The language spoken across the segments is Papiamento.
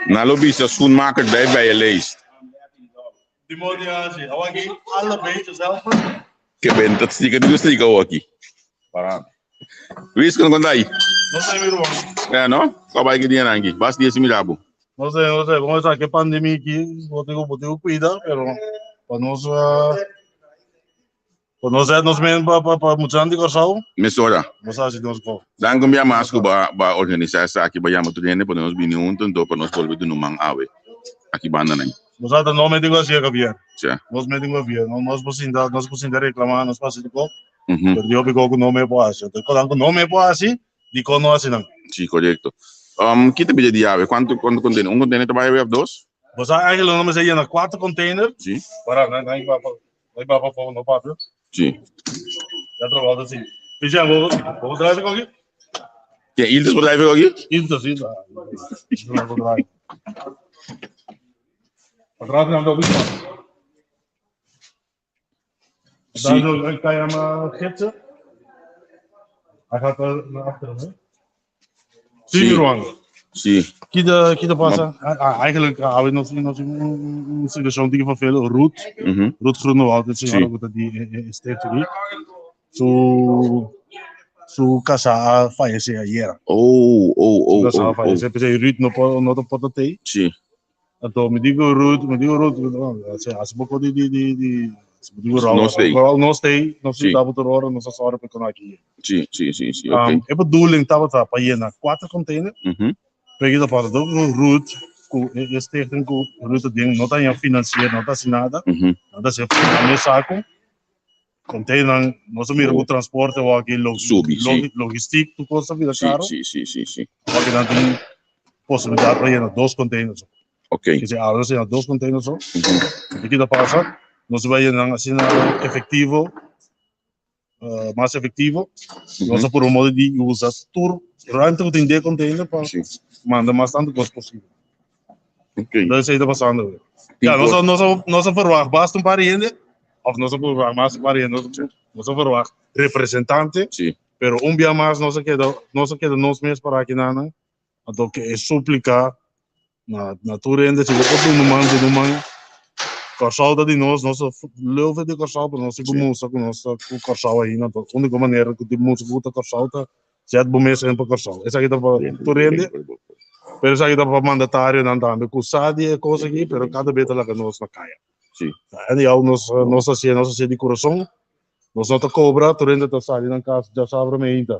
Nan lo bisa schoenmaker blijf bij je leest. Ke ben ta stika di stika aki. Luis, kon konta aí? É, no? Qual vai que dia nangi? Bas dia si mirabo. No sé, no sé, como esa que pandemia aquí, bo tengo cuida, pero pa nos, pa nos, nos men pa pa pa mucha di Kòrsou. Mesora. No sa si nos ko. Dan ku mas ku ba ba organisá esaki, ba yama tur hende pa nos bini huntu, anto pa nos bolbe duna un man awe. Aki banda nan. Nos ata no me tengo así, Javier. Tja. Nos me tengo via, no nos por sinta, nos por sinta reclamar, nos por sinta ko. Pero Dios pico ku no me por hasi. Entonces, kodan ku no me por hasi, di kon no hasi nan. Sí, korekto. Kita bida di awe? Kuantu kuantu container? Un container ta bai awe of dos? Bo sa eigenlijk no mester yena kuater container. Sí. Para, nan nan iba pa iba pa pa no papia. Sí. Ya trabou ta sí. Picha, bo bo drive koki? Ken Ildes bo drive koki? Ildes, Ildes. Bo drive. Atrás nan ta bisa. Sí. Daar kan je hem gidsen. Hij gaat naar achteren, hè? Sí. Sí, Ruan. Sí. Kita, kita pasa. Eigenlijk hou ik nog nog een situatie die van veel Ruud. Ruud Groenewald, het is een die sterfte die. Su su casa a fallece ayer. Oh, Su casa oh, a oh. fallece. Pensé, Ruud no puedo no te puedo Sí. Anto mi digo Ruud, mi digo Ruud, hace poco di di di di. Nos tei. Nos tei, nos yuda bo tur ora, nos a sòru pa e kono aki yega. Sí, sí, sí, sí, ok. E bedoeling tabata pa yena kuater container, pero kita pasa dor ku Ruud, ku e stichting ku Ruud ta den, no ta haña financier, no ta hasi nada, nan ta hasi na mes saku. Container, nos a mira ku transporte awor aki, Subi, sí. logistiek, tur kos ta bira karo. Sí, sí, sí, sí. Awor aki nan tin posibilidat pa yena dos container so. Ok. Kese awe nos yena dos container so. I kita pasa? Nos bai yena nan asina efectivo, mas efectivo. Nos a purba modo di usa tur ruimte ku tin den e container pa manda mas tantu kos posibel. Ok. Entonces esei ta pasando awe. Ya, nos a, nos a, nos a verwacht basta un par di hende, of nos a verwacht mas un par di hende, nos, nos a verwacht representante, pero un bia mas nos a keda, nos a keda nos mes para aki nan, anto ke e suplica na, na tur hende, si bo por duna un man, duna un man. Kòrsou ta di nos, nos ta leu di Kòrsou, pero nos tin ku mustra ku nos ta ku Kòrsou ainda, anto úniko manera ku tin mustra ku ta Kòrsou ta Zet bo mes en pa Kòrsou. Esaki ta pa tur hende, pero esaki ta pa mandatarionan tambe ku sa di e kos aki, pero kada bes ta laga nos na kaya. Anyhow, nos nos ta hasié, nos ta hasié di kurason. Nos no ta kobra, tur hende ta sali nan kas djasabra meinta.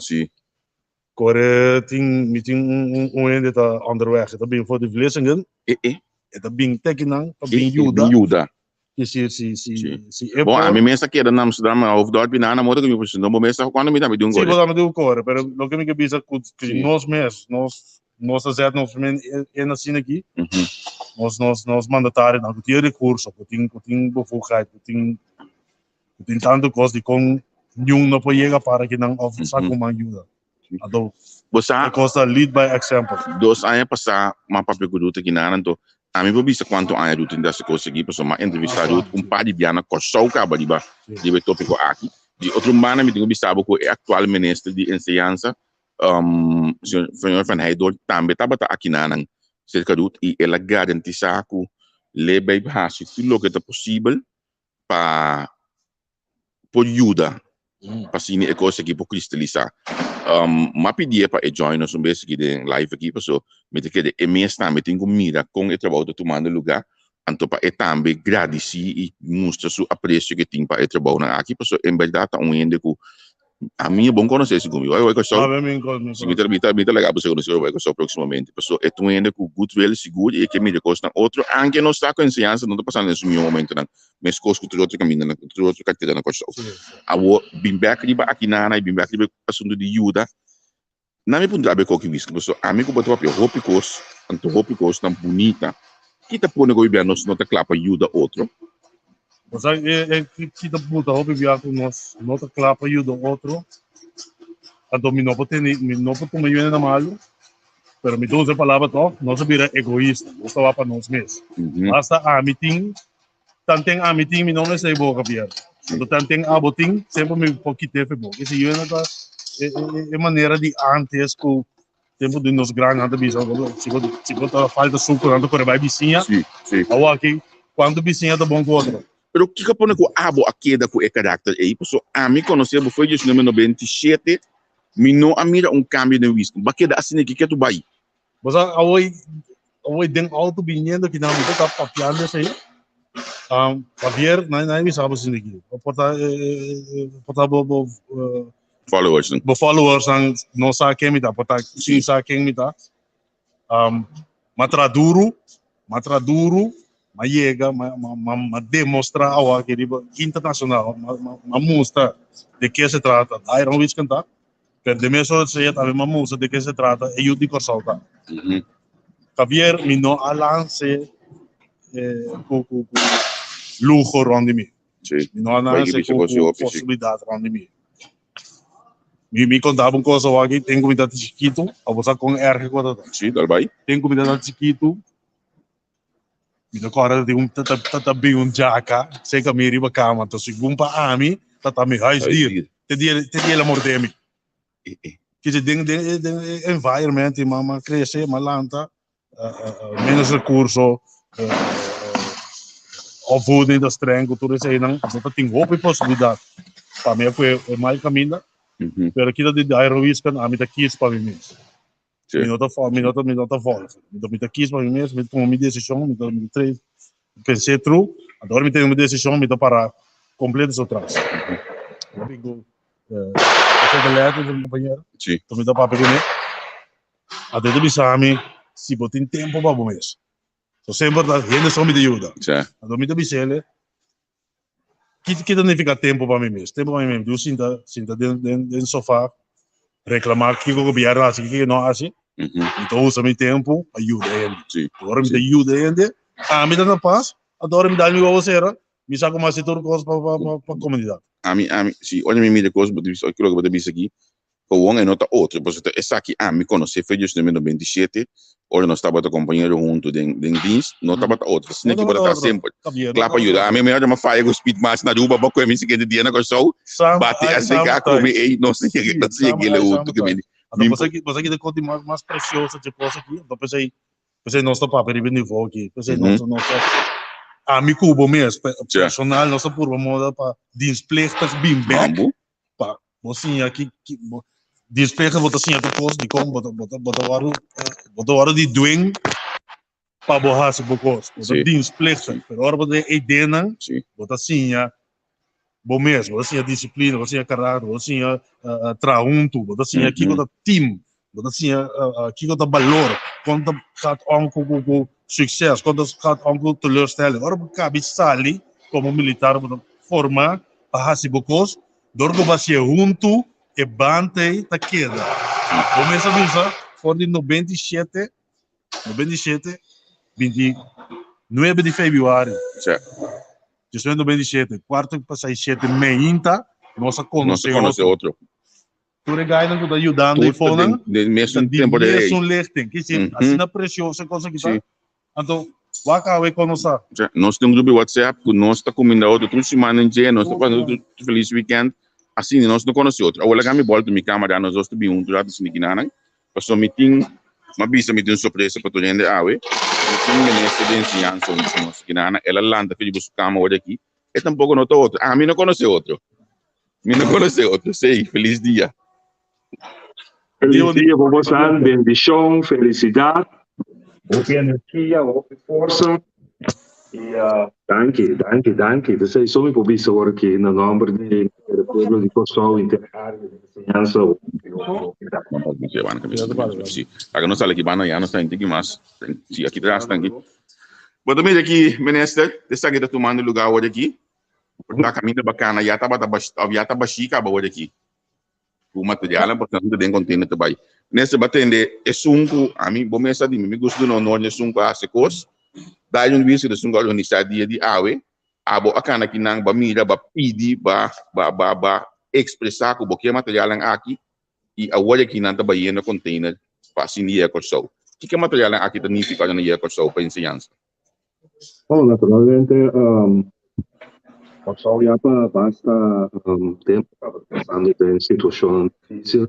Kore tin, mi tin un un hende ta onderweg, e ta bin for di Vlissingen. E ta bin te kinan pa bin yuda. Si, si, si, Sí. si e Bon, por. a mi mes a keda na Amsterdam, na Hoofddorp, i nana moto ku mi por, no bo mes sa kuando mi tambe di un Sí, kore. bo tambe di un kore, pero loke mi ke bisa ku ku Sí. nos mes, nos nos a zet nos men en asina aki, nos nos nos mandatarionan ku tin e rekurso, ku tin ku tin bevoegdheid, ku tin ku tin tantu kos dikon niun no por yega para kinan òf sa kon man yuda. Anto Bo sa, e kos ta lead by example. Dos aña pasá m'a papia ku Ruth aki nan, anto ami por bisa kuantu aña Ruth tin ta hasi kos aki, pasobra m'a entrevistá Ruth un par di bia na Kòrsou kaba riba riba e tópiko aki. Di otro banda mi tin ku bisa bo ku e aktual minister di enseñansa, señor Van Heydoorn, tambe tabata aki nan serka Ruth i el a garantisá ku l'e bai hasi tur loke ta posibel pa por yuda pa asina e kos aki por kristalisá. M'a pidié pa e join nos un bes aki den live aki paso mi ta kere e mes tambe tin ku mira kon e trabou ta tumando lugá, anto pa e tambe gradisí i mustra su apresio ke tin pa e trabounan aki paso en bèrdat ta un hende ku Ami e bon konosé segun mi. Bai bai Kòrsou. Si mi ta mi ta mi ta laga bo segun si bai Kòrsou próksimamente. Paso e ta un hende ku goodwill sigur i e ke mira kosnan otro anke nos ta ku enseñansa no ta pasando den su mihó momentonan meskos ku tur otro kamindanan tur otro kartera na Kòrsou. Awor bin bèk riba akinana i bin bèk riba e asuntu di yuda nan mi puntra bo e koki whisky paso ami ku bo ta papia hopi kos anto hopi kosnan bunita ki ta pone ku hopi bia nos no ta kla pa yuda otro? Bo sa e e ki ta buta hopi bia ku nos no ta kla pa yuda otro anto mi no por tene mi no por tuma yuda na malu pero mi ta usa e palabra tòg nos a bira egoista nos ta wak pa nos mes basta ami tin Tanten ami tin mi no mester e boca bier. Anto tanten abo tin, semper mi por kite fe bo. Ese yo no ta e, e, e manera di antes ku tempo di nos grannan ta bisa, si bo, si bo ta falta suco, nan ta kore bai bisiña. Sí, sí. Awo aki, kuantu bisiña ta bon ku otro? Pero kiko pone ku abo a keda ku e karakter ei? Paso ami konosé bo foi 1997, mi no a mira un kambio den Winston. Bo a keda asina ki ketu bai. Bo sa awor awor den auto biniendo ki nan mi ta papiando esei. Um, Javier, na na bisa bo sin aquí. Porta porta bo bo followers. Bo followers nan no sa ken mi ta, porta sin sa ken mi ta. Um, ma tra duro, ma tra duro, ma yega, ma ma ma, ma demostra awa ki riba internacional, ma ma, ma mustra de ke se trata. Iron Witch kanta. Pero den mes ora seya tambe m'a mustra de ke se trata e yu di Kòrsou ta. Javier, mi no a lanse ku ku ku luho rònt di mi. Mi no a lanse ku ku posibilidat rònt di mi. Mi mi kontaba un kos awor aki, ten ku mi ta chikitu, abo sa kon erg ku ta ta. Ten ku mi ta chikitu, Mi ta kòrda ta tin un ta ta ta bin un djaka serka mi riba kama anto segun pa ami ta ta mi huisdier te dia te dia el a mordé mi. Kichi den den e den e environment i m'a krese m'a lanta menos rekurso opvoeding ta streng ku tur eseinan anto ta tin hopi posibilidat pa mi a kue e mal kaminda pero kita di Dairowisken ami ta kies pa mi mes. Mi no ta mi no ta mi no ta volg. Mi ta mi ta kies pa mi mes, mi ta tuma mi desishon, mi ta mi ta pens'é tru. Anto ora mi tene mi desishon mi ta para kompleto su tras. Bingo, eh, beleid de compañero. Sí. Toen mi ta papia kuné. A te bisa mi si bo tin tempo pa bo mes. So semper ta hende so mi ta yuda. Sí. Anto mi ta bis'ele ki ki ta nifica tempo pa mi mes? Tempo pa mi mes, du sinta sinta den den den sofa reclama kiko gobierno hasi kiko no hasi. Mi ta usa mi tempo pa yuda hende. Sí. Ora mi ta yuda hende, ami ta na pas, anto ora mi dal mi wowo sera, mi sa como hasi tur cos pa pa pa pa comunidad. Ami ami si ora mi mira cos bo ta bisa loke bo ta bisa aki gewoon e no ta otro pasobra ta esaki ami conoce fe 1997 ora nos tabata compañero hunto den den dienst no tabata otro asina No ki bo tabata ta otro. semper Está bien, no kla pa tabata yuda otro. ami mi ora mi faya cu speed match na Aruba bo coe mi siguiente dia na Corsou Sam bati ai SDK Sam cu mi thuis. ey nos a yega Sí, nos a Sam yega ai Sam hunto cu thuis. mi Anto mi boso aki boso aki ta cos di mas mas precioso dje cos aki anto p'esei P'esei nos ta papia riba e nivo aki. P'esei nos nos ta ami ku bo mes personal nos ta purba moda pa dienstplichtig bin bek pa bo siña ki ki bo dienstplichtig bo ta siña tur kos dikon bo ta bo ta bo ta wòrdu bo ta wòrdu di dwing pa bo hasi bo kos. Bo ta dienstplichtig pero ora bo ta den e ideanan bo ta siña bo mes, bo ta siña disiplina, bo ta siña karakter, bo ta siña traha huntu, bo ta siña kiko ta team, bo ta siña kiko ta balor, kon ta gaat om ku ku ku sukses, kon ta gaat om ku teleurstelling. Ora bo kabi sali komo militar bo ta forma pa hasi bo kos, dor ku bo hasié huntu e band ei ta keda. Bo mes a bisa for di 97, 97, 29 di febrüari. 1997, kuarto pa seis shete meinta, nos a Nos konosé a konosé otro. otro. Tur e gainan ku ta yudando Tur e ta fonan, den, den ta mesun di tempo de rei. mesun lichting. Kisi, asina presioso e kos aki ta. Sí. Anto, wak awe kon nos ta. Ja, nos tin un grupo di WhatsApp ku nos ta kuminda otro tur siman en dje, nos ta Tur pasa siman. tur felis weekend. Asina nos no konosé otro. Awor laga mi bòlta mi kamera, nos dos ta bin huntu rato asina kinanan. Pasobra mi tin, m'a bisa mi tin un sorpresa pa tur hende awe. Mi tin minister di enseñansa huntu ku nos. Kinana, el a lanta for di bo su kama ora aki. E tampoko no ta otro. Ami no konosé otro. Mi no konosé otro. Sey, felis dia. Felis dia pa bosan, bendishon, felisidat, hopi energia, hopi forsa i danki, danki, danki. Esei so mi por bisa awor aki na nomber di e pueblo di Kòrsou inter área di enseñansa hopi, hopi, hopi danki. Sí, laga nos sali aki banda ya nos ta henter ki mas. Sí, aki tras ta aki. Bo ta mira aki, minister, esaki ta tumando lugar awor aki. Ta kaminda bakana ya tabata of ya ta bashí kaba awor aki. Ku materialnan pasobra nan ta den container ta bai. Minister ba tende esun ku ami bo mes a di mi, mi gusta duna honor na esun ku a hasi kos. Dai un wis esun ku a organisá dia di awe. Abo a kana kinan ba mira, ba pidi, ba ba ba ba ekspresá ku bo ke materialnan aki i awor aki nan ta bayendo container pa asina yega Kòrsou. Kiko e materialnan aki ta nifiká ora nan yega Kòrsou pa enseñansa? Oh, naturalmente, Kòrsou ya pa basta tempu tabata pasando den situashonnan difísil.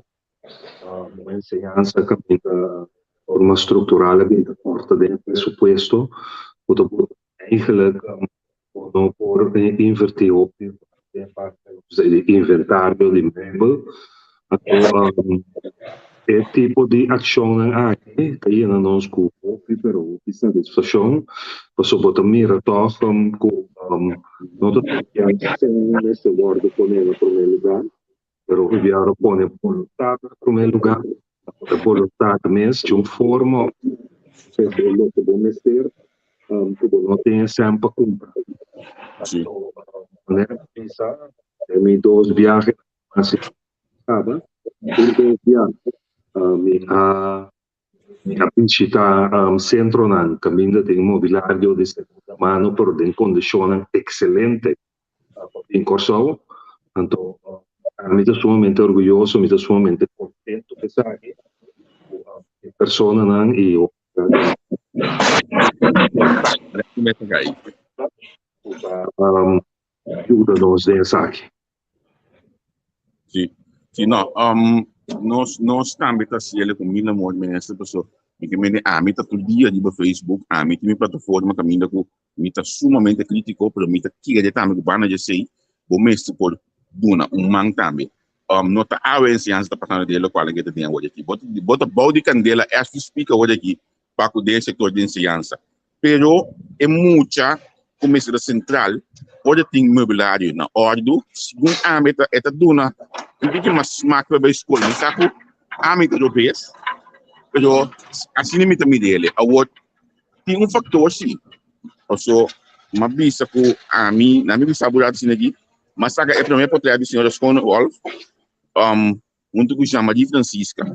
Un enseñansa kaminda forma struktural a bin ta kòrta den e presupuesto ku ta por eigenlijk bo no por invertí hopi den parti di inventario di meubel. Anto e tipo di akshonnan aki ta yena nos ku hopi pero hopi satisfakshon pasobra bo ta mira tòg ku no ta tur mester wòrdu pone na promé lugá. Pero hopi bia ora pone boluntat na promé lugá, e boluntat mes di un forma òf otro bo loke bo mester ku bo no tin e sèn pa kumpra. Sí. Manera mi bisa den mi dos biahe hasi kaba, tur dos bia mi a mi a bishita sentronan kaminda tin mobilario di segunda mano pero den kondishonnan ekselente. In Kòrsou. Anto ami ta sumamente orguyoso, mi ta sumamente kontento ku esaki, ku e personanan i ku ta yuda nos den esaki. Sí, sí, no, nos, nos tambe ta hasiel ku mil amor, minister, paso mi ke mende ami ta tur dia riba Facebook, ami tin mi plataforma kaminda ku mi ta sumamente krítiko, pero mi ta kere tambe ku banda di esei bo mester por duna un man tambe. No ta awe enseñansa ta pasando den lokual nan ke ta den awor aki. Bo ta, bo ta bou di kandela as we speak awor aki pa ku den sektor di enseñansa. Pero e mucha ku mester ta sentral. Ora tin meubilario na òrdu, segun ami ta e ta duna un tiki mas smak pa bai skol. Mi sa ku ami ta robes, pero asina mi ta mira el. Awor tin un faktor si, paso m'a bisa ku ami, na mi bisa bo rato asina aki, m'a saka e promé potrèt di señora Schonewolf huntu ku Jean Marie Francisca.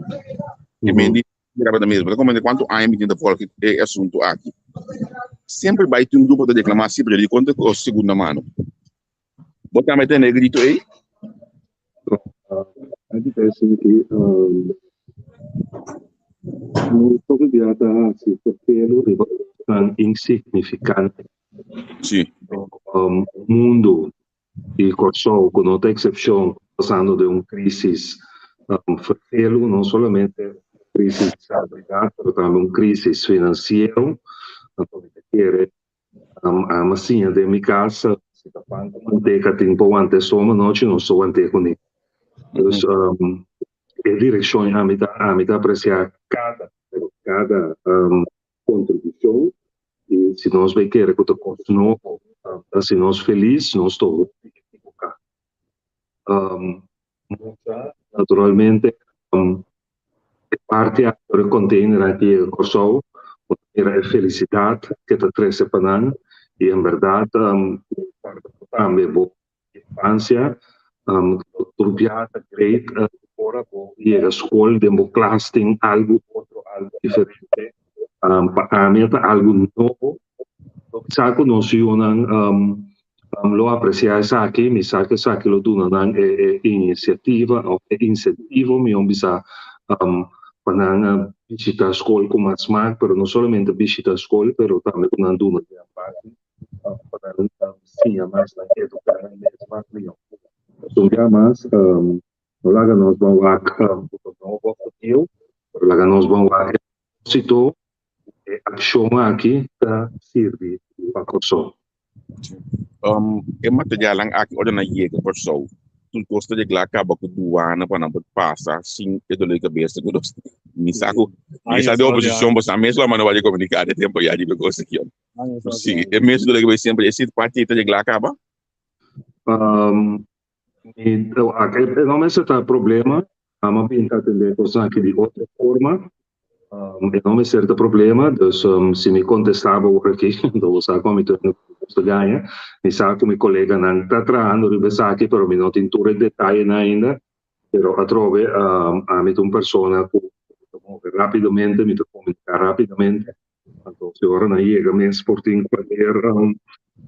E men di Mira ta mesmo, ta comprende cuanto aña mi tin ta volg e asunto aki. Semper bai tin un grupo ta reclama si, pero di conta cu segunda mano. Bo tambe tende e grito ey? Aki ta sinti no toki bia ta hasi vervelo riba cosnan insignificante. Si. Mundo i Kòrsou ku no ta eksepshon pasando den un krísis ferfelu, no solamente un krísis di salubridat pero tambe un krísis finansiero. Anto mi ta kere ama siña den mi kas si ta pan ku manteka tin por wanta e soma nochi nos ta want'é kuné. Dus e direkshon ami ta ami ta apresiá kada pero kada kontribushon i si nos bai kere ku ta kos nobo ta hasi nos felis nos ta hopi ekiboká. Mucha naturalmente e parti aki ora e container aki yega Kòrsou bo ta mira e felisidat ke ta trese pa nan i en bèrdat tambe bo Infancia, tur bia ta great ora bo yega skol den bo klas tin algu otro, algu diferente. Pa ami e ta algu nobo. Mi sa ku nos yunan lo apresiá esaki, mi sa ku esaki lo duna nan e inisiativa òf e insentivo mihó bisa pa nan bishita skol ku mas smak, pero no solamente bishita skol pero tambe ku nan duna den parti. Pa nan siña mas, nan eduká nan mes mas mihó. Un bia mas, no laga nos ban wak ku ta nobo òf ta bieu, pero laga nos ban wak e propósito ku e akshon aki ta sirbi pa Kòrsou. E materialnan aki ora nan yega Kòrsou, tur kos ta reglá kaba ku duana pa nan por pasa sin e dolor di kabesa ku nos. Mi sa ku mi sa di oposishon, bo sa mes lo a manda wak di komuniká den tempu ya riba e kos aki. Sí, e mes dolor di kabesa semper e sit parti ta reglá kaba. Mi e no mester ta problema, amo a bin ta atendé kosnan aki di otro forma. E no mester ta problema, dus si mi kontestá bo awor aki, anto bo sa ku ami tur ta gaña. Mi sa ku mi koleganan ta trahando riba esaki, pero mi no tin tur e detayenan ainda. Pero atrobe ami ta un persona ku ta move rápidamente, mi ta komuniká rápidamente. Anto si ora nan yega mes por tin cualkier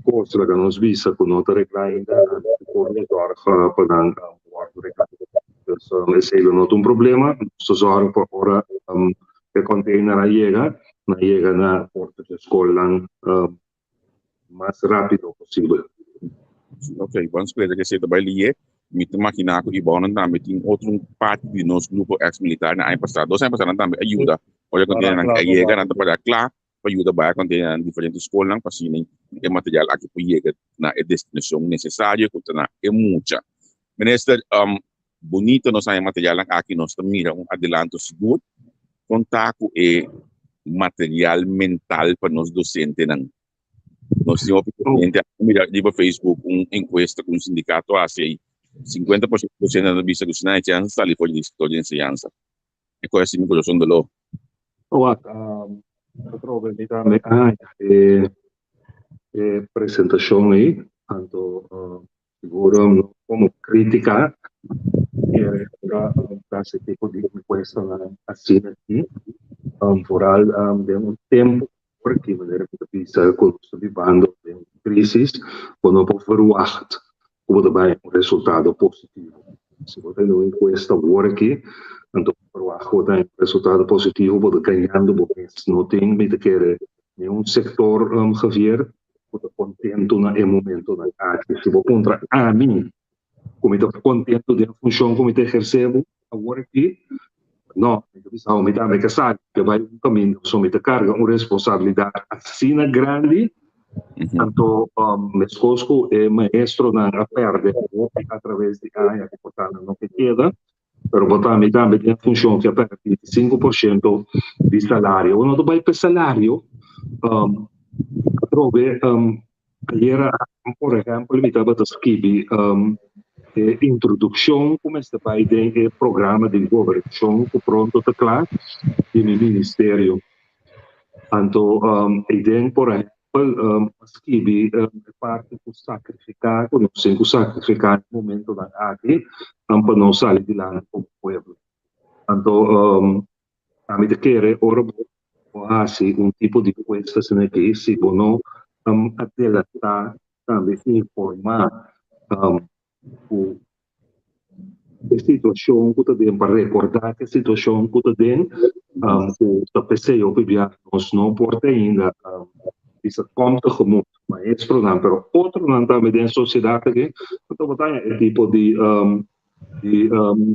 cos laga nos bisa cu no ta regla ainda, nan por zorg pa nan wordo regla. Dus esey lo no ta un problema. Nos ta zorg pa ora e container a yega, nan yega na porta di scolnan mas rápido posibel. Ok, bon spera que esey ta bai liye. Mi ta makina ku Ibon tambe tin otro parti di nos grupo ex militar na aña pasá. Dos aña pasá nan tambe a yuda. Ora containernan a yega, nan ta para kla pa yuda bai containernan na diferente skolnan pa asina e material aki por yega na e destinashon nesesario ku ta na e mucha. Minister, bunita nos haña materialnan aki, nos ta mira un adelanto sigur. Kon ta ku e material mental pa nos dosentenan? Nos tin hopi dosente, a mira riba Facebook un enkuesta ku un sindikato a hasi ei, 50% di dosentenan ta bisa ku si nan e chèns sali for di sektor di enseñansa. E kos asi mi kurason doló. Wak, atrobe mi tambe a haña e presentashon ei, anto Sigur no como critica kere ora ta haci tipo di encuestanan asina aki, vooral den un tempo aki manera cu ta bisa cu nos ta bibando den un crisis, bo no por verwacht cu bo ta bay un resultado positivo. Si bo ta haci un encuesta awor aki, anto bo verwacht cu bo ta hay un resultado positivo, bo ta gañando bo mes. No tin, mi ta kere, ningun sector, Javier, ku ta kontentu na e momentonan aki. Si bo puntra ami ku mi ta kontentu den e funshon ku mi ta ehersé bo awor aki, no, mi ta bisa bo mi tambe ke sa ke bai un kaminda pasobra mi ta karga un responsabilidat asina grandi, anto meskos ku e maestronan a pèrdè hopi atraves di aña ku por ta nan no ke keda, pero bo tambe tambe tin e funshon ke a pèrdè 25% di salario. Bo no ta bai pa e salario, atrobe. Ayera, por ehèmpel, mi tabata skibi e introdukshon ku mester bai den e programa di gobernashon ku pronto ta kla di mi ministerio. Anto eiden, por ehèmpel, a skibi e parti ku sakrifiká, ku nos tin ku sakrifiká e momentonan aki pa nos sali dilanti komo pueblo. Anto ami ta kere ora bo hasi un tipo di enkuesta asina aki, si bo no adelantá tambe informá ku e situashon ku ta den, pa rekordá ku e situashon ku ta den, ku ta p'esei hopi bia nos no por ta ainda bisa kòm tegemoet maestronan, pero otronan tambe den sosiedat aki, no tabata haña e tipo di di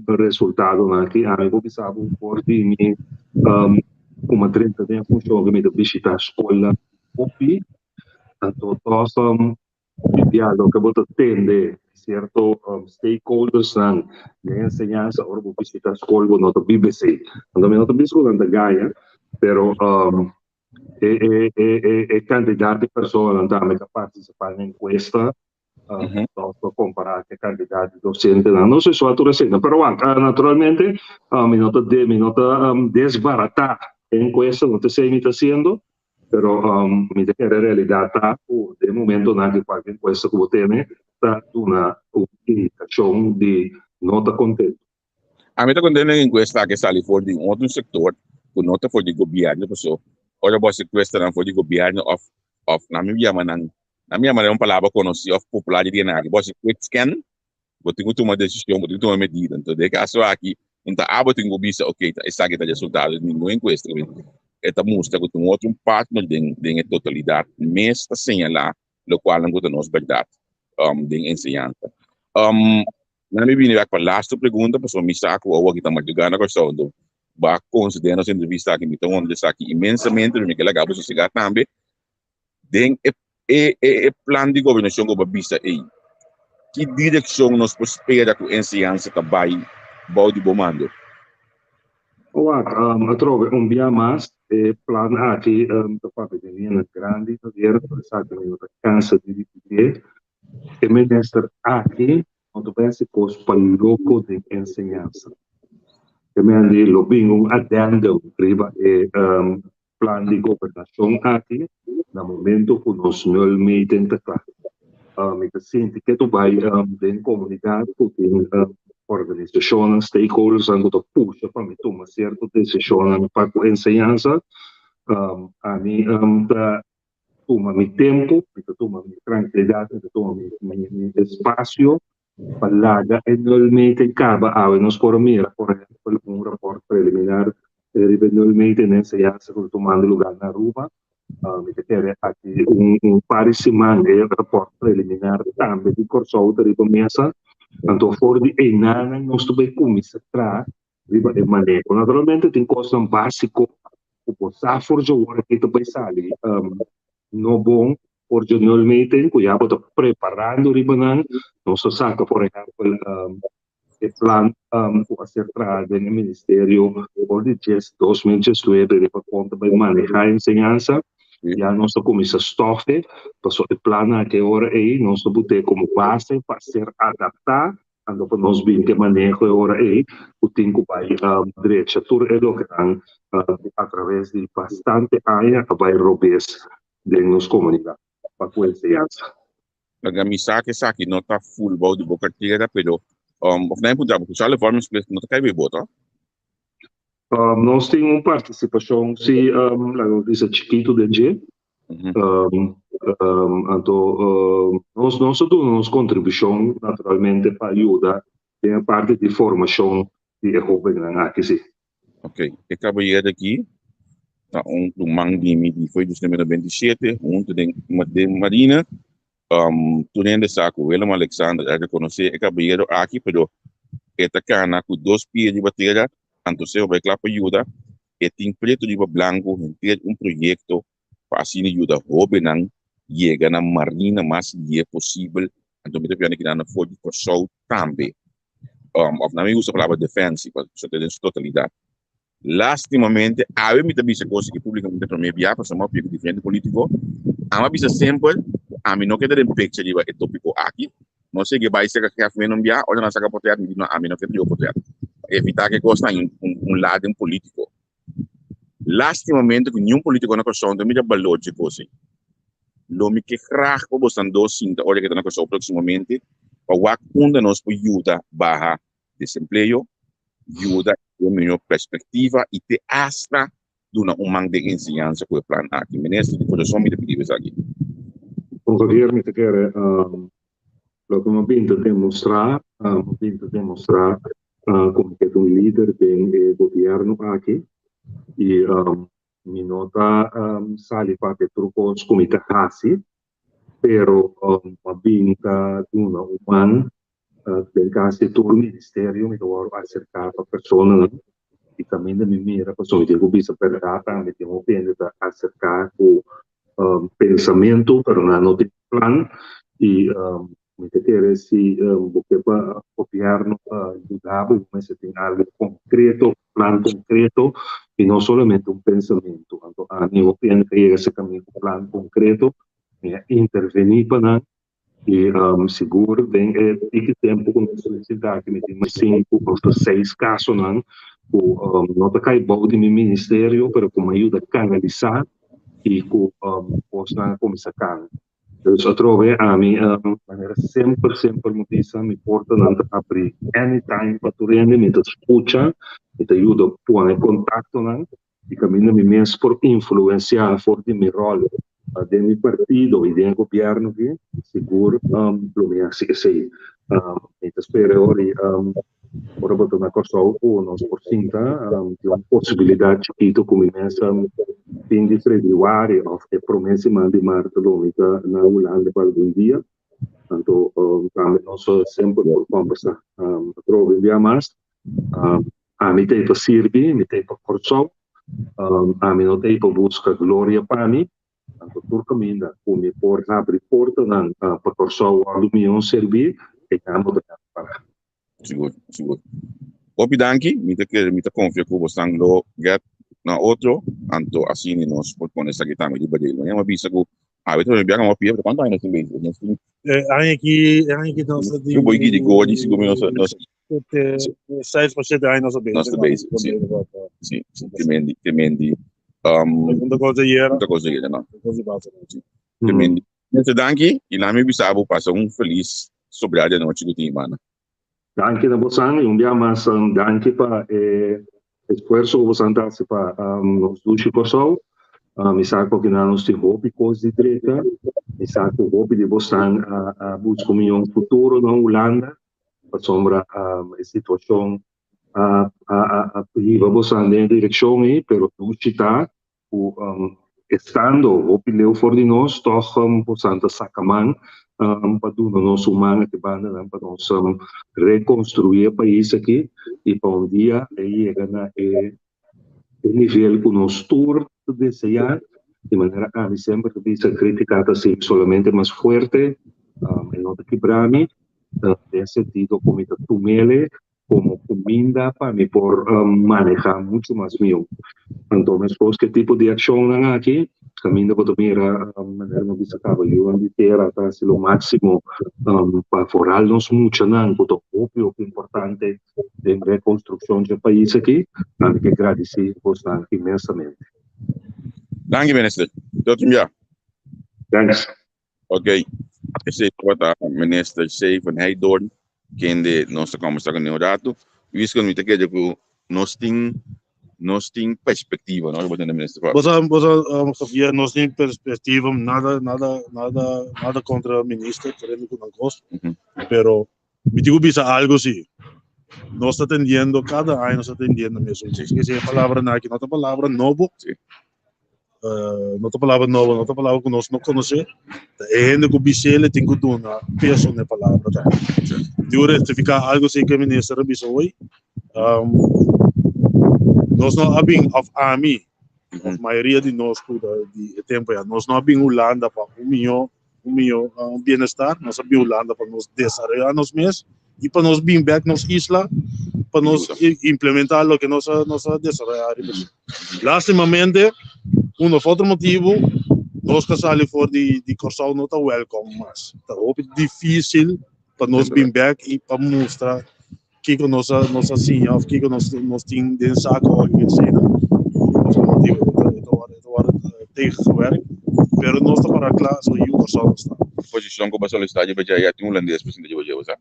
resultadonan aki. Ami por bisa bo for di mi kuma drenta den funshon ku mi ta bishita skolnan hopi, anto tòg hopi bia loke bo ta tende sierto stakeholdersnan den enseñansa ora bo bishita skol bo no ta biba esei. Anto mi no ta bisa ku nan ta gaña, pero e kantidat di personanan tambe ta partisipá den enkuesta Nos por kompará ku e kantidat di dosentenan. No sé suatu resenta, pero wak, naturalmente mi no ta de, mi no ta desbaratá e enkuesta, no ta esei mi ta hasiendo, pero mi ta kere realidat ta ku den momentonan ku kualke enkuesta ku bo tene ta duna un indikashon di no ta kontentu. Ami ta kontentu den enkuesta aki sali for di un otro sektor ku no ta for di gobièrnu, paso ora bo hasi enkuestanan for di gobièrnu òf òf nan mi yama nan Nan mi yama un palabra konosí òf popular di dia aki, bo hasi quick scan, bo tin ku tuma desishon, bo tin ku tuma medida. Enton den e kaso aki, no ta abo tin ku bisa ok, ta esaki ta resultado di ningun enkuesta. E ta mustra ku tin un otro partner den den e totalidat mes ta señalá lokualnan ku ta nos bèrdat den enseñansa. Nan mi bini bèk pa lastu pregunta pasobra mi sa ku awor aki ta madrugá na Kòrsou, enton bo a konsiderá nos entrevista aki, mi ta honra esaki inmensamente, pero mi ke laga bo sosegá tambe. Den e e e plan di gobernashon ku bo a bisa ei, ki direkshon nos por spera ku enseñansa ta bai bou di bo mando? Wak, atrobe un bia mas e plan aki ta papia den liñanan grandi, Javier, por esaki mi no ta kansa di ripitié. E minister aki no ta bai hasi kos pa loko den enseñansa. E men di lo bin un addendum riba e plan di gobernashon aki na momento ku nos nulmeting ta kla. Mi ta sinti ke ta bai den komunidat ku tin organisashonnan, stakeholdersnan ku ta pusha pa mi tuma sierto desishonnan pa ku enseñansa. Ami ta tuma mi tempu, mi ta tuma mi trankilidat, mi ta tuma mi espasio pa laga e nulmeting kaba. Awe nos por a mira, por ehempel, un raport preliminar riba e nulmeting den enseñansa ku ta tumando lugar na Aruba. Mi ta kere aki un par di siman e raport preliminar tambe di Kòrsou ta riba mesa. Anto for di einanan nos ta bai kuminsá traha riba e maneho. Naturalmente tin kosnan básiko ku bo sa for dje ora ki ta bai sali no bon for dje nulmeting ku ya bo ta preparando riba nan. Nos ta saka por ehèmpel e plan ku a ser traha den e ministerio for di djes 2019 riba kon ta bai manehá enseñansa. Ya nos ta kuminsá stòf e pasobra e plannan aki e ora ei nos ta bot'é komo base pa ser adaptá. Anto pa nos bin ke maneho e ora ei ku tin ku bai drecha tur e lokenan ku atraves di bastante aña a bai robes den nos komunidat pa ku enseñansa. Laga mi sa ku esaki no ta full bou di bo kartera pero of nan e puntra bo ku Charles Vormingsplicht no ta kai bei bo to? Nos tin un partisipashon si laga nos bisa chikitu den dje. Anto nos nos a duna nos kontribushon naturalmente pa yuda den e parti di formashon di e hóbennan aki si. Ok, e kabayero aki ta un ruman di mi di foi 1997 huntu den den marina. Tur hende sa ku Willem Alexander a rekonosé e kabayero aki pero e ta kana ku dos pia riba tera anto seo bai kla pa yuda. E tin pretu riba blanku henter un proyekto pa asina yuda hóbennan yega na marina mas lihe posibel. Anto mi ta piensa kinan na for di Kòrsou tambe. Òf nan mi gusta palabra defensie, pasobra ta den su totalidat. Lastimamente, awe mi ta bisa kos aki públikamente promé bia, pasobra mi a papia ku diferente polítiko. Ami a bisa semper ku Ami no keda den picture riba e topico aki. No sigui bai serka Gef men un bia, ora nan saka potret mi di no ami no ke riba potret. Pa evita ke kos nan un laden politico. Lastimamente ku niun politico na Kòrsou no ta mira balor dje kos ei. Lo mi ke graag pa bosnan dos sinta ora ke ta na Kòrsou próximamente pa wak unda nos por yuda baha desempleo, yuda den mihó perspectiva i te hasta duna un man den enseñansa ku e plan aki. Minister, di kurason mi ta pidi bo esaki. Don Javier, mi ta kere loke mi a bin ta demostrá, mi a bin ta demostrá ku mi ke ta un lider den e gobièrnu aki i mi no ta sali papia tur kos ku mi ta hasi, pero mi a bin ta duna un man Den kasi tur ministerio mi ta wòrdu aserká pa personanan i kaminda mi mira pasobra mi tin ku bisa bèrdat tambe tin hopi hende ta aserká ku pensamentu pero nan no tin plan i mi ta kere si bo ke pa gobièrnu yuda bo bo mester tin algu konkreto un plan konkreto i no solamente un pensamentu. Anto ami hopi hende ta yega serka mi ku plan konkreto mi a intervení pa nan. I sigur den e tiki tempu ku nos solisitá aki mi tin mas sinku òf seis kasonan ku no ta kai bou di mi ministerio pero ku mi a yuda kanalisá i ku kosnan a kuminsá kana. Dus atrobe ami manera semper semper mi bisa mi portanan ta abrí anytime pa tur hende, mi ta skucha, mi ta yuda pone kontaktonan i kaminda mi mes por influensiá for di mi ròl den mi partido i den e gobièrnu aki, sigur lo mi hasi esei. Mi ta spera ora i ora bo ta na Kòrsou ku nos por sinta tin un posibilidat chikitu ku mi mes fin di febrüari òf e promé siman di mart lo mi ta na Hulanda pa algun dia. Anto tambe nos semper por kòmbersá. Atrobe un bia mas. Ami ta ei pa sirbi, mi ta ei pa Kòrsou, ami no ta ei pa buska gloria pa mi, anto tur kaminda ku mi por habri portanan pa Kòrsou wòrdu mihó sirbí, e nan bo ta gana para. Sigur, sigur. Hopi danki, mi ta kere, mi ta konfia ku bosnan lo get na otro, anto asina nos por pone esaki tambe riba dje. Mañana mi a bisa ku awe ta prome biaha ku mi a pia, pero kuantu aña nos tin bezig? Nos tin. E aña aki, e aña aki nos ta tin. Bo gidi godi, sigur mi nos nos. Seis pa shete aña nos a bezig. Nos ta bezig, si. Si, si, te mendi. Un ta kos de yera. Un ta kos de yera, no. Si. Te mendi. Mester danki i laat mi bisa bo pasa un felis sobrá di anochi ku tin mana. Danki na bosan i un bia mas danki pa e esfuerso ku bosan ta hasi pa nos dushi Kòrsou. Mi sa ku akinan nos tin hopi kos di dreta. Mi sa ku hopi di bosan a buska un mihó futuro na Hulanda. Pasobra e situashon a hiba bosan den e direkshon ei, pero dushi ta ku estando hopi leu for di nos, tòg bosan ta saka man pa duna nos un man aki bandanan pa nos rekonstruí e pais aki i pa un dia e yega na e nivel ku nos tur ta deseá. Di manera ami semper ta bisa krítika ta hasi solamente mas fuerte, e no ta kibra mi, den sentido ku mi ta tum'el komo kuminda pa mi por maneha muchu mas mihó. Anto meskos ku e tipo di akshonnan aki kaminda bo ta mira manera mi a bisa kaba yunan di tera ta hasi lo máksimo pa foral nos muchanan ku ta hopi hopi importante den rekonstrukshon dje pais aki. Ami ke gradisí bosnan inmensamente. Danki minister. Tot un bia. Thanks. Ok, esei tabata Minister C. van Heydoorn, kende nos ta kombersá kuné un ratu. Wiskon, mi ta kere ku nos tin nos tin perspektiva, no? Bo tende Minister Fox? Bo sa, bo sa, um, Javier, nos tin perspektiva, nada, nada, nada, nada kontra minister, keriendo ku nan kos, pero mi tin ku bisa algo si. Nos ta tendiendo, kada aña nos ta tendiendo mesun kos. Kese e palabranan aki no ta palabra nobo. Sí. No ta palabra nobo, no ta palabra ku nos no konosé. Ta e hende ku bis'el e tin ku duna peso na e palabra tambe. Tin ku rektifiká algu si ku e minister a bisa hoy. Nos no a bin, òf ami, òf mayoria di nos ku ta di e tempu ya, nos no a bin Hulanda pa un mihó, un mihó bienestar, nos a bin Hulanda pa nos desaroyá nos mes i pa nos bin bèk nos isla pa nos implementá loke nos a nos a desaroyá riba dje. Lastimamente, un of otro motibu, Nos ku sali for di di Kòrsou no ta wèlkòm mas. Ta hopi difísil pa nos bin bèk i pa mustra kiko nos a nos a siña òf kiko nos nos tin den sako òf ke asina. Nos por motibu e ta e ta wòrdu e ta wòrdu tegengewerkt, pero nos ta para kla so yu Kòrsou nos ta. Posishon ku bo a solisitá dje dje ya tin hulandes por sinta dje dje bo sa.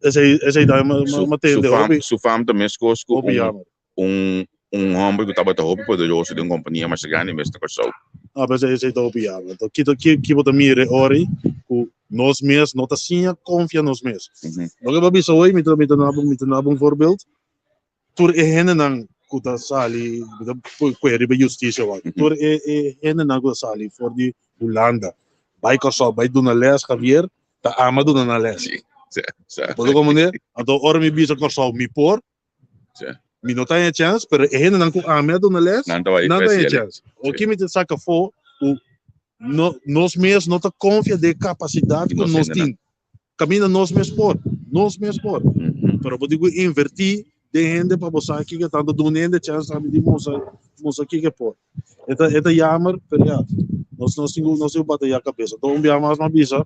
Esei esei tambe mi Su mi su tende fam hopi su fam ta meskos ku hopi un jammer. un un homber ku tabata hopi poderoso den un kompania masha grandi mes na Kòrsou. No, pero esei ta hopi jammer. Anto kito ki ki bo ta mira e ora ei ku nos mes no ta siña konfia nos mes. Loke bo a bisa hoy mi ta mi ta duna bo mi ta duna bo un voorbeeld. Tur e hendenan ku ta sali mi ta kue riba justisia wak. Tur e e hendenan ku ta sali for di Hulanda bai Kòrsou bai duna lès Javier ta ama duna nan lès. Si, si, si. Bo ta komprende? Anto ora mi bisa Kòrsou mi por Sí. Mi no ta haña chèns, pero e hendenan ku ami a duna lès, Nan ta bai nan ta haña especial. chèns. Oki mi ta saka afó ku no, nos mes no ta konfia den e kapasidat Di ku nos nos hendenan. tin. Kaminda nos mes por, nos mes por. Pero bo tin ku invertí den hende pa bo sa kiko tantu duna hende chèns tambe di mustra, mustra kiko e por. E ta, e ta yamer, pero ya, nos, nos tin ku, nos tin ku batayá kabesa. Anto un bia mas mi a bisa,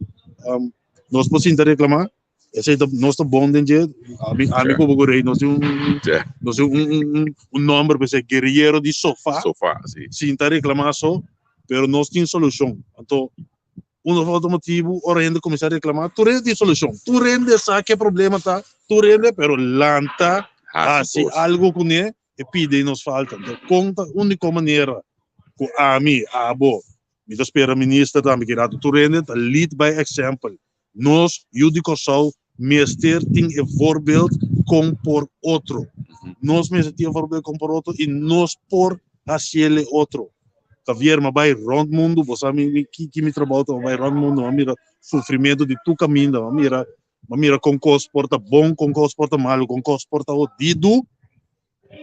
nos por sinta reklamá, Esei ta nos ta bon den dje. Ami ami ku bo rei nos tin un nos tin un un un nomber pa esei guerrillero di sofa. Sofa, si. Sinta reclama so, pero nos tin solucion. Anto un of otro motibu ora hende cuminsa reclama tur hende tin solucion. Tur hende sa ke problema ta, tur hende pero lanta Hasi hasi kos. algo kuné e pide nos falta. Anto kon ta unico manera ku ami, abo, mi ta spera minister tambe ki rato tur hende ta lead by example. Nos yu di Kòrsou mester tin e voorbeeld kon por otro. Nos mester tin e voorbeeld kon por otro i nos por hasiel e otro. Javier, m'a bai rònt mundu, bo sa mi mi ki ki mi trabou ta, m'a bai rònt mundu, m'a mira sufrimentu di tur kaminda, m'a mira m'a mira kon kos por ta bon, kon kos por ta malu, kon kos por ta hodidu.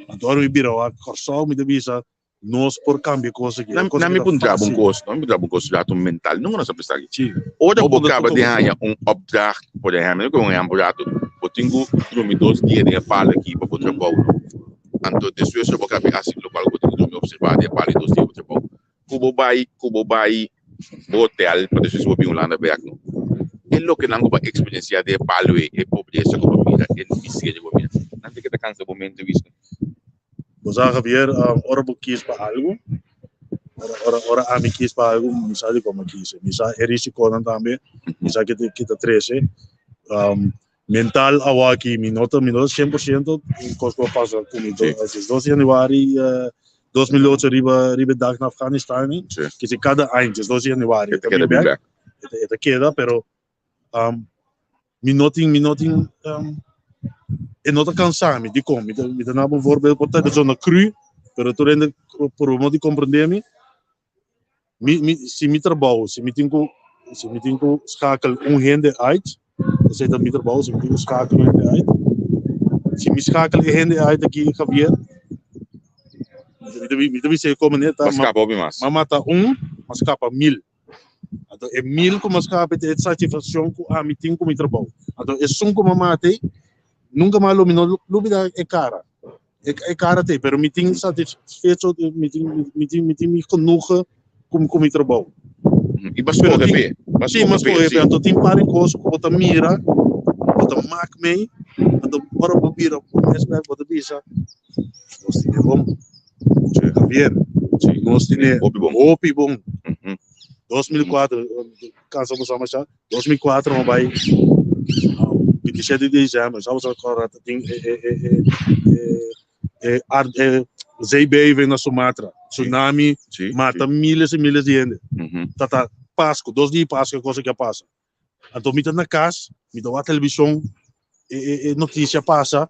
Anto ora mi bira wak Kòrsou mi ta bisa Nos por cambia cos aki. Na, Cos na aki mi ta puntra bo un fácil. cos, na mi puntra bo un cos rato mental, nunca nos a pensa aki. Sí. Ora Bo bo puntra caba tur di como haña un opdracht, por ehempel, mi un ehempel rato, bo tin cu drumi dos dia den e palo aki pa bo trabou. Anto despues bo caba di haci locual cu bo tin cu drumi observa den e palo dos dia pa bo trabou. Cu bo bay, cu bo bay bo hotel pa despues bo bin Hulanda bek no. E lokenan cu bo a experiencia den e palo ey, e pobresa cu bo mira, e miseria cu bo mira, nan tin ke ta cansa bo mente wis. Bo sa Javier, ora bo kis pa algu, ora ora ora ami kis pa algu, mi sa di como kis. Mi sa e risikonan tambe, mi sa ke ta ke ta trese. Mental awaki mi no ta mi no ta 100% kos ku a pasa ku mi. 2 di januari 2008 riba riba e dak na Afganistan, kese kada aña 2 di januari E ta keda bin bek. E ta keda pero Mi no tin, mi no tin, e no ta cansa mi, dicon? Mi ta, mi ta daba un voorbeeld, por ta e zona cru, pero tur hende por bo di comprende mi. Mi, mi, si mi trabou, si mi tin cu, si mi tin cu schakel un hende uit, esey ta mi trabou, si mi tin cu schakel un hende uit, si mi schakel e hende uit aki, Javier, mi ta, mi ta bisa e como neta, Bo scapa hopi mas. ma mata un, ma scapa mil. Anto e mil ku mas kape ta e satisfakshon ku ami tin ku mi trabou. Anto esun ku mi a mata ei, nunka mas lo mi no lubida e kara. E e kara ta ei, pero mi tin satisfecho, mi tin mi tin mi tin mi genoegen ku ku mi trabou. I bo a skohe p'e, bo a Sí, mi a skohe p'e, skohe p'e. sí. Anto tin par di kos ku bo ta mira, bo ta mak mei, anto ora bo bira bo mes bek bo ta bisa, nos tin e bon. Javier, nos tene Hopi bon. hopi bon. 2004, cansa bo sa 2004 mo bai 27 di december, sa bo corda tin e e e e e e e zeebeving na Sumatra, tsunami, mata miles y miles di hende. Tata Pasco, dos dia di Pasco e cosa ki a pasa. Anto mi ta na cas, mi ta wak television, e, e, e noticia pasa,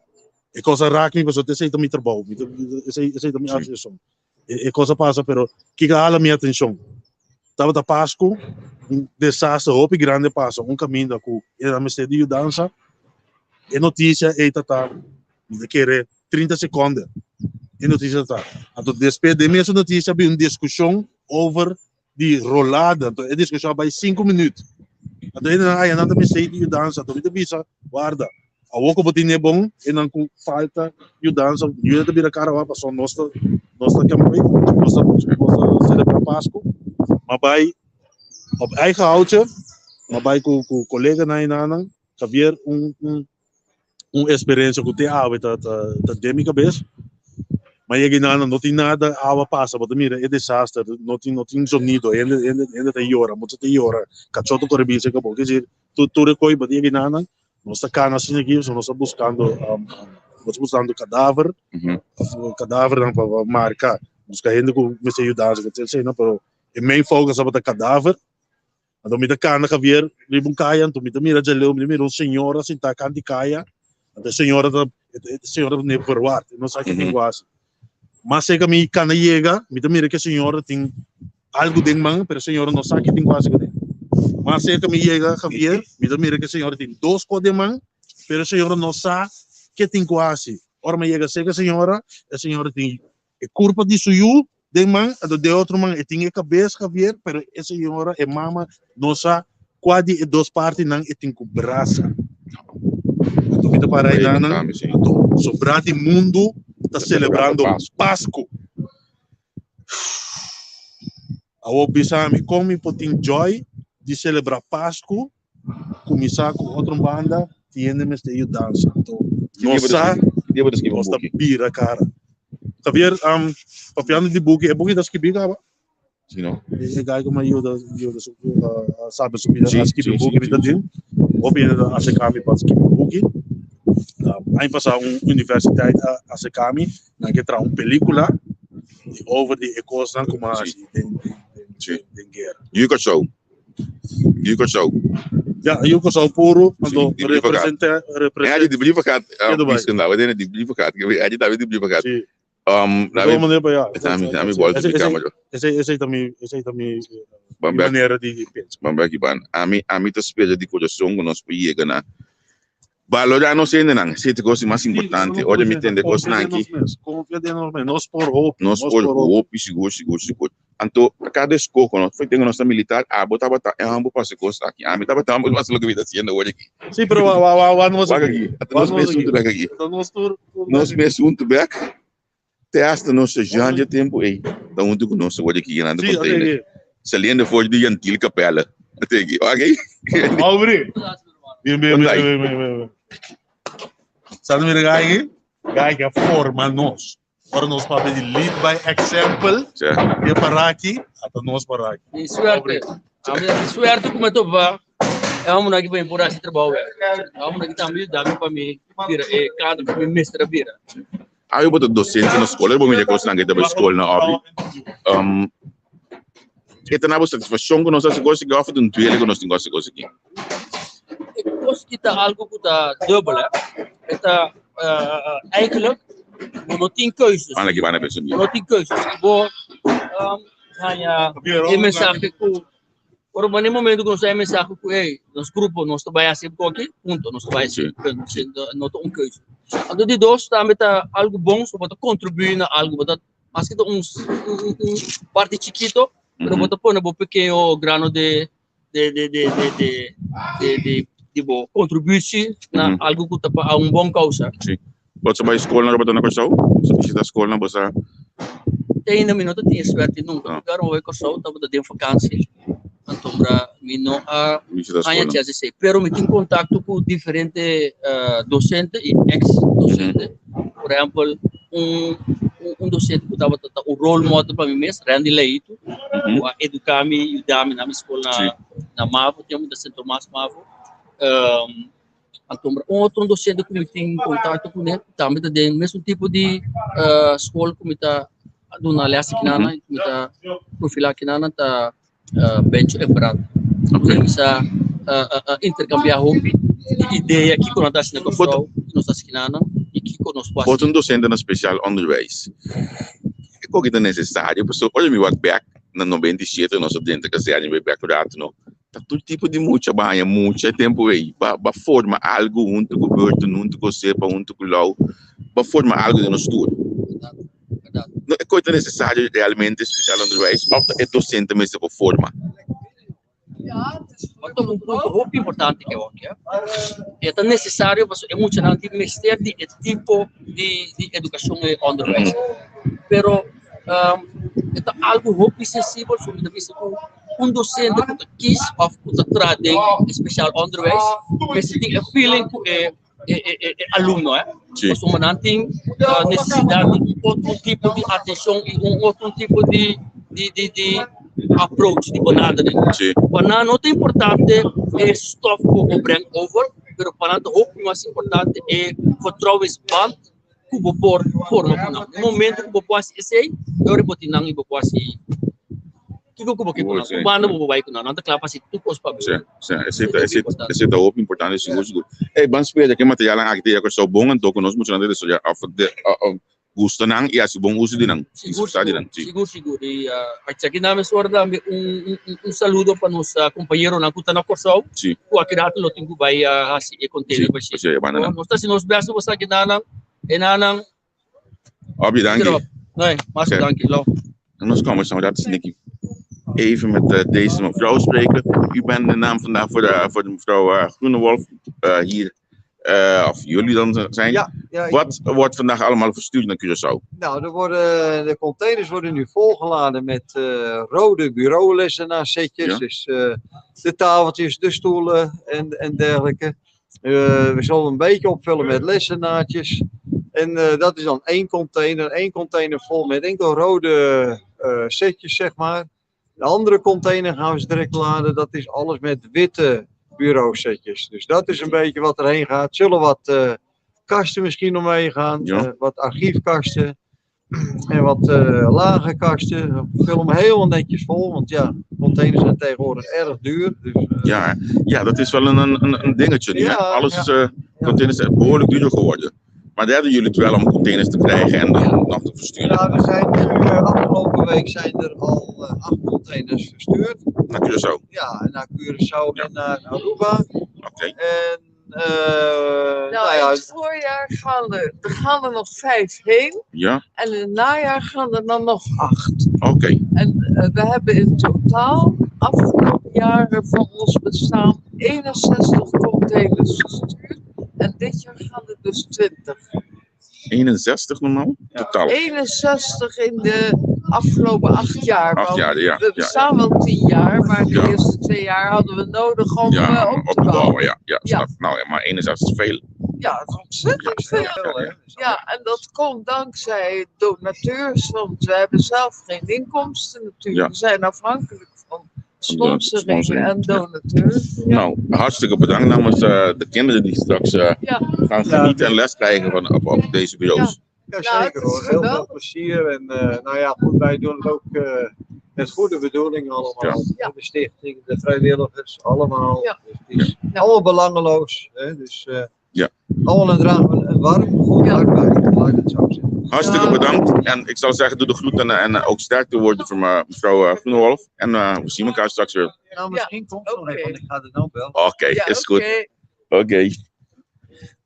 e cosa raak mi, pasobra esei ta mi trabou, mi ta, esei, esei ta mi afición. E, e cosa pasa, pero kiko a hala mi atencion? Tabata Pascu, un desastre hopi grande pasa, un caminda cu e mester di yudansa, e noticia ei ta ta, mi ta kere 30 seconde, e noticia ta. Anto despues den mesun noticia bin un discusion over di rolada, anto e diskushon a bai sinku minüt. Anto hendenan aya nan ta mester di yudansa, anto mi ta bisa, warda, awor ku bo tin e bon, hendenan ku falta yudansa, yuda ta bira kara awor pasobra nos ta nos ta nos ta nos ta selebrá Pasku. M'a bai op eigen houtje, m'a bai ku ku koleganan i nannan, Javier un un un eksperensia ku te awe ta ta ta den mi kabes. M'a yega i nannan no tin nada, awa pasa, bo ta mira e desaster, no tin no tin zonido, hende hende hende ta yora, mucha ta yora, kachó ta kore bin serka bo, ke desir tur tur e koi bo ta yega i nannan, nos ta kana asina aki pasobra nos ta buskando nos ta buskando kadaver, of kadavernan pa pa marka, buska hende ku mester yudansa ku esei no, pero e main focus tabata kadaver. Anto mi ta kana Javier riba un kaya, anto mi ta mira djaleu, mi ta mira un señora sintá kant di kaya, anto e señora ta e señora ta ne verward, e no sa ke tin ku hasi. Mas serka mi kana yega, mi ta mira ke e señora tin algu den man, pero e señora no sa ke tin ku hasi kuné. Mas serka mi yega Javier, mi ta mira ke e señora tin dos kos den man, pero e señora no sa ke tin ku hasi. Ora mi yega serka e señora, e señora tin e kurpa di su yu den man, anto den otro man e tin e kabes Javier, pero e señora, e mama no sa kua di e dos partinan e tin ku brasa. Anto mi ta para einan, anto sobra di mundu ta selebrando Pasku. Awor bisa mi kon mi por tin joy di selebrá Pasku kuminsá ku otro banda tin hende mester yudansa. Anto nos sa nos ta bira kara. Javier, papiando di buki, e buki ta skibí kaba? Si no. E guy ku mi a yuda yuda su sabe su bida a skibi un buki mi ta tin. Hopi hende ta aserká mi pa skibi un buki. Aña pasá un universiteit a aserká mi, nan ke traha un pelíkula di over di e kosnan ku mi a hasi den den guera. Yu Kòrsou. Yu Kòrsou. Ya, Yu Kòrsou puru, anto representa representa. Di Brievengat, di Brievengat, di Brievengat. Si. Todo manera pa ya. Ami bolsa di camera. Esei esei ta mi esei ta mi manera di pensa. Ban bek Ivan. Ami ami ta spera di corazon cu nos por yega na Balorá nos hendenan, esei ta e kos di mas importante. Ora mi tende kosnan aki. Konfia den nos mes, nos por hopi. Nos por hopi, sigur, sigur, sigur. Anto, kada eskoho nos foi tengo nos ta militar, abo tabata e hamber pa hasi kos aki, ami tabata hamber pa hasi loke mi ta hasiendo awor aki. Sí, pero wa, wa, wa, wa nos Wak aki, ata nos mes huntu bek aki. Ata nos tur. Nos mes huntu bek, te hasta nos sergeant dje tempu ei ta huntu ku nos awor aki yenando container. Saliendo for di Yantil Capella. Ate aki, wak ei. Aubrey. Bien, bien, bien, bien, bien, bien. Sa mira gai aki? Gai ke a forma nos. Ora nos papia di lead by example, e para aki, ata nos para aki. Di suerte. Ami di suerte ku me topa. E homo aki pa mi por hasi trabou. E homo aki tambe yuda mi pa mi bira e kadro ku mi mester a bira. Awe bo ta docente na school, bo mira cosnan ke ta bay school na obi. E ta na bo satisfaccion ku nos hasi cos aki of ta un duele ku nos tin ku hasi cos aki? E cos ki ta algo ku ta dubbel, hè. E ta eigenlijk bo no tin keuzes. Banda ki banda pensa mi. Bo no tin keuzes. Bo haña e mensahe ku Ora bo na e momento ku nos ta e mensahe ku ey, nos grupo nos ta bai hasi koki, punto, nos ta bai hasi, no ta un keuze. Anto di dos tambe ta algu bon, so bo ta kontribuí na algu, bo ta maske ta un un parti chikito, pero bo ta pone bo pekeño grano de de de de de de de de di bo kontribushi na algu ku ta pa un bon kousa. Si. Bo ta bai skolnan ora bo ta na Kòrsou? Bo sa bishita skolnan, bo sa. Te ainda mi no ta tin e suerte nunka. Porque ora mi bai Kòrsou tabata den vakansi, antombra mi no a haña chèns di esei. Pero mi tin kontakto ku diferente dosente i eks dosente. Por ehèmpel un un dosente ku tabata ta un role model pa mi mes, Randy Leito, ku a eduká mi, yuda mi na mi skol na na Mavo, tempu mi ta Sint Tomas Mavo. Anto un otro docente ku mi tin kontakto kuné tambe ta den mesun tipo di skol ku mi ta duna lès akinana ku mi ta profilá akinana ta Bencho Ebrard. Kuné mi sa interkambiá hopi di idea kiko nan ta hasi na Kòrsou, kiko nos ta hasi akinana i kiko nos por hasi. Bo ta un docente na spesial onderwijs. Kiko ki ta nesesario? Pasobra ora mi wak bèk na 97 nos a drenta kazèrne bai bèk rato no. Ta tur tipo di mucha bo haña mucha e tempu ei ba ba forma algu huntu ku Burton huntu ku Osepa huntu ku Lou ba forma algu den nos tur. No e kos ta nesesario realmente spesial onderwijs òf ta e dosente mester por forma? Bo a toka un punto hopi importante ke awor ke e ta nesesario pasobra e muchanan tin mester di e tipo di di edukashon e onderwijs pero e ta algu hopi sensibel so mi ta bisa ku. Un docente ku ta kies of ku ta traha den speciaal onderwijs mester tin e feeling ku e e alumno eh. Pasobra nan tin nesesidat di un otro tipo di atenshon i un otro tipo di di approach di benadering. Pa nan no ta importante e stof ku bo breng over, pero pa nan ta hopi mas importante e vertrouwensband ku bo por forma ku nan. E momento ku bo por hasi esei, e ora bo tin nan i bo por hasi kiko ku bo ke ku nan. Ku banda bo por bai ku nan, nan ta kla pa hasi tur kos pa bo. Sí, sí, esei ta, esei, esei ta hopi importante, sigur, sigur. Ey, ban spera ke materialnan aki ta yega Kòrsou bon anto ku nos muchanan ta desaroyá òf de gusta nan i hasi bon uso di nan, Sigur, disfrutá di sigur, nan, sí. sigur, sigur. I aki nan mes ora tambe un, un, un saludo pa nos kompañeronan ku ta na Kòrsou, Sí. ku aki rato lo tin ku bai hasi e container Sí, bashí. bashí e banda nan. Nos ta hasi nos bèst pa sa kinanan, e nanan. Obi, danki. Nee, mas Oké. danki, lo. Nos komen zo dat is Nicky. Even met deze mevrouw spreken. U bent de naam vandaag voor de mevrouw Groenewolf hier. Of jullie dan zijn. Ja, ja, ik Wat wordt vandaag allemaal verstuurd naar Curaçao? Nou, de containers worden nu volgeladen met rode bureaulessenaarsetjes. Dus de tafeltjes, de stoelen en dergelijke. We zullen een beetje opvullen met lessenaartjes. En dat is dan één container. Één container vol met enkel rode setjes. De andere container gaan we ze direct laden. Dat is alles met witte bureausetjes. Dus dat is een beetje wat erheen gaat. Zullen wat kasten misschien nog meegaan. Wat archiefkasten. En wat lage kasten. Vul hem heel netjes vol. Want containers zijn tegenwoordig erg duur. Dus Ja, hè? Ja, dat is wel een dingetje nu, hè? Alles is containers zijn behoorlijk duurder geworden. Maar daar hebben jullie het wel om containers te krijgen en dan nog te versturen. Ja, er zijn nu afgelopen week zijn er al 8 containers verstuurd. Naar Curaçao? Ja, naar Curaçao en naar Aruba. En In het voorjaar gaan er nog 5 heen. En in het najaar gaan er dan nog 8. En we hebben in totaal afgelopen jaren van ons bestaan 61 containers verstuurd. En dit jaar gaan er dus 20. 61 normaal? Ja. Totaal? 61 in de afgelopen 8 jaar. 8 Want jaar, ja, we ja, bestaan wel 10 jaar, maar de eerste 2 jaar hadden we nodig om, op Op te te bouwen. bouwen, ja, ja, snap. Nou ja, maar 61 is veel. Ja, dat is ontzettend veel. Ja, en dat komt dankzij donateurs, want we hebben zelf geen inkomsten natuurlijk. We zijn afhankelijk van sponsoring Sponsoring, en ja. donateurs. Ja. Nou, hartstikke bedankt namens de kinderen die straks gaan genieten en les krijgen op deze bureaus. Ja, Ja, zeker het is hoor. Heel veel geweldig. plezier. En wij doen het ook met goede bedoelingen allemaal. De stichting, de vrijwilligers, allemaal. Dus het is allemaal belangeloos. Hè? Dus allemaal en dragen we een warm, goed hart bij. Laat ik het zo zeggen. Hartstikke bedankt. En ik zou zeggen, doe de groeten en ook sterkte woorden voor mevrouw Groenewolf. En we zien elkaar straks weer. Nou, misschien komt ze nog even, want ik ga er nou bellen. Oké, is goed. Oké.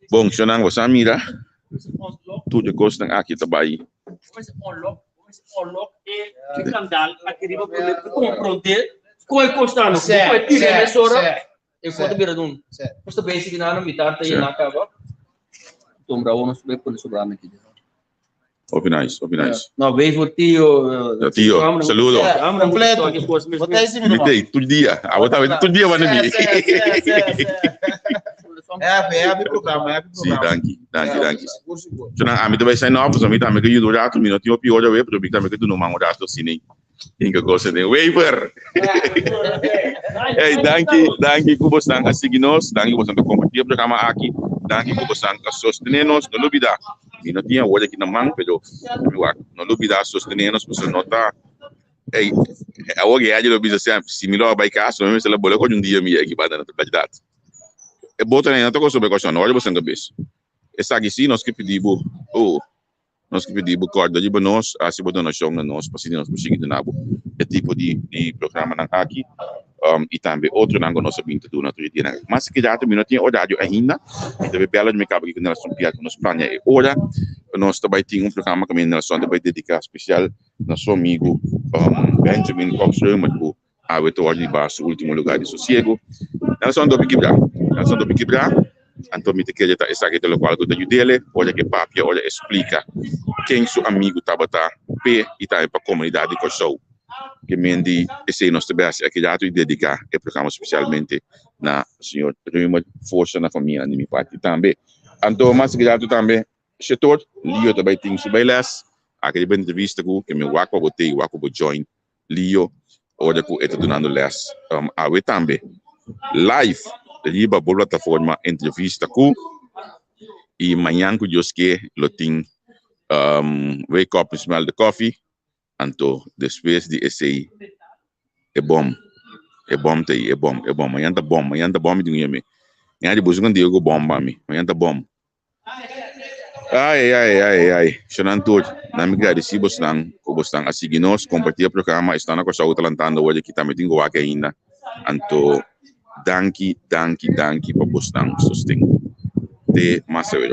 Bon, Shonan, we zijn mira. Tur de kosnan aki ta bai. Unlock e kandal aki riba prome ku kompronde kon e kos ta no. Ku e tira mesora e foto bira dun. Nos ta bezig na mitar ta yena kaba. Tombra nos bai pone sobra na ki. Hopi nice, hopi nice. No, wees voor Tio. Ja, Tio, saludo. Completo. Wat is die Mi tei, tur dia. Awo ta tur dia wanneer mi. Happy, happy programa, happy Si, programa. danki, danki, danki. Sigur, sigur. So, ami tambe sign off, so mi tambe ke yuda un rato, mi no tin hopi ora we, pero mi tambe ke duna un man un rato asina. Inga cosa den Wever. Hey, danki, danki ku bosnan a sigui nos, danki ku bosnan ta comparti e programa aki, danki ku bosnan a sostene nos, no lubida, mi no tin awor aki na man, pero mi wak, no lubida sostene nos, pasobra no ta, hey, awor ke Eddie lo bisa semper, si mi lo a bai cas, mi mester la bola con un dia mi aki banda na verdad. E botonan no ta cosa precaucion, no ora bosnan cabes. Esaki si nos ke pidi bo, oh. Nos ke pidi bo kòrda riba nos, hasi bo donashon na nos pa asina nos por sigui duna bo e tipo di di programanan aki i tambe otronan ku nos a bin ta duna tur e dianan. Mas ki rato mi no tin e orario ainda, mi ta bay bèla mi kaba ku Nelson Pierre ku nos plania e ora. Nos ta bay tin un programa ku mi Nelson ta bay dediká spesial na su amigu Benjamin Cox Römer ku awe ta wòrdu riba su último lugá di sosiego. Nelson dopi kibrá, Nelson dopi kibrá, anto mi ta kere ta esaki ta lokual ku ta yud'el ora ku e papia, ora e splika ken su amigu tabata p'e i tambe pa komunidat di Kòrsou. Ke men di esei nos ta bai hasi aki rato i dediká e programa spesialmente na señor Römer. Forsa na famianan di mi parti tambe. Anto mas aki rato tambe Shetor Lio ta bai tin su bai les. Aki riba entrevista ku ke mi wak pa bo tei, wak pa bo join Lio ora ku e ta dunando les awe tambe live riba bo plataforma entrevista ku i mañan ku Dios ke lo tin Wake Up and Smell the Coffee. Anto despues di esei e bom, e bom ta ei, e bom, e bom. Mañan ta bom, mañan ta bom mi tin ku yam'é. Ña di boso kon diga ku bom pa mi, mañan ta bom. Ai, ai, ai, ai. Shonan tur, nan mi gradisí bosnan ku bosnan a sigui nos, kompartí e programa. Esnan na Kòrsou ku ta lantando awor aki tambe tin ku wak ainda. Anto danki, danki, danki pa bosnan sosten. Te mas awe.